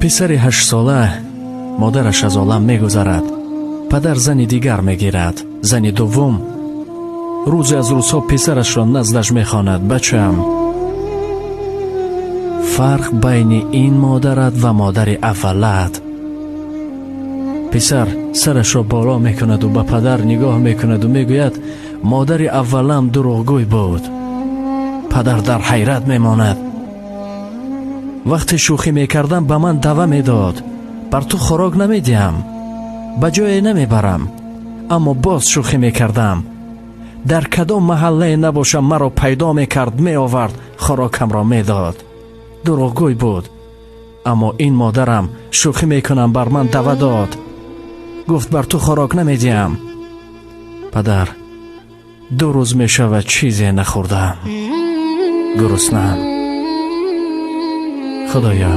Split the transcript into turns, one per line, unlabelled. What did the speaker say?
Писари 8-сола модараш аз олам мегузарад. Падар зани дигар мегирад. Зани дуввум рӯзе аз рӯзҳо писарашро наздаш мехонад: бачаам, фарқ байни ин модарат ва модари аввалат. Писар сарашро боло мекунаду ба падар нигоҳ мекунаду мегӯяд: модари аввалам дурӯғгӯй буд. Падар дар ҳайрат мемонад. Вақте шӯхӣ мекардам, ба ман дава медод: бар ту хӯрок намедиҳам, ба ҷое намебарам. Аммо боз шӯхӣ мекардам, дар кадом маҳаллае набошам, маро пайдо мекард, меовард, хӯрокамро медод. Дурӯғгӯй буд. Аммо ин модарам шӯхӣ мекунам, бар ман дава дод, гуфт: бар ту хӯрок намедиҳам. Падар, 2 рӯз мешавад чизе нахӯрдаам, гуруснаам. Худоё,